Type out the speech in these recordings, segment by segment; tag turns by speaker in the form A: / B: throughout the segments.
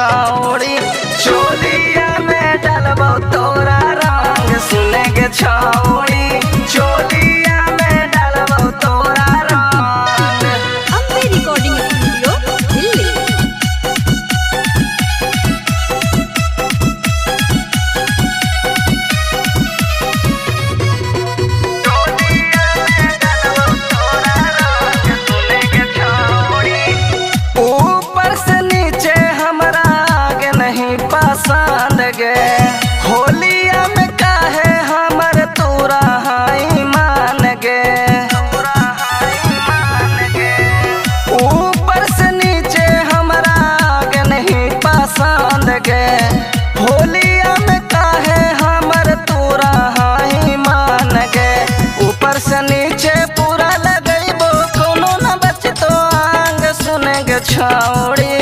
A: छौड़ी, चोलिया में डलबो तोरा रंग सुने गे छौड़ी, चोलिया में डलबो तोरा रंग।
B: Ambe recording studio Delhi.
A: ऊपर से नीचे हमरा आगे नहीं पसंद गे, होलिया में काहे हमर तोरा हाई मान गे। ऊपर से नीचे हमरा आगे नहीं पसंद गे, होलिया में काहे हमर तोरा हाई मान गे। ऊपर से नीचे पूरा लगैबो कोनो न बचतो आंग सुने गे छौड़ी,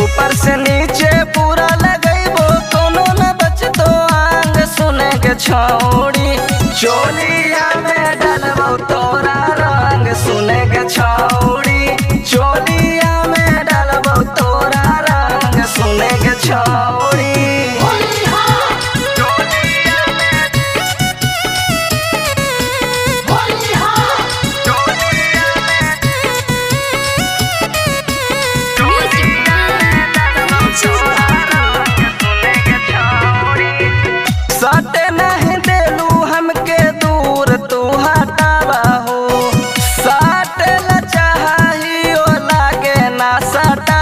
A: ऊपर से नीचे पूरा लगैबो कोनो न बचतो आंग सुने गे छौड़ी, चोलिया में डलबो तोरा रंग सुने गे छौड़ी, चोलिया में डलबो तोरा रंग सुने गे छौड़ी। सट नहीं देलू हमके दूर तू हटावा हो, सट ल चाही ओ लागे ना सटावा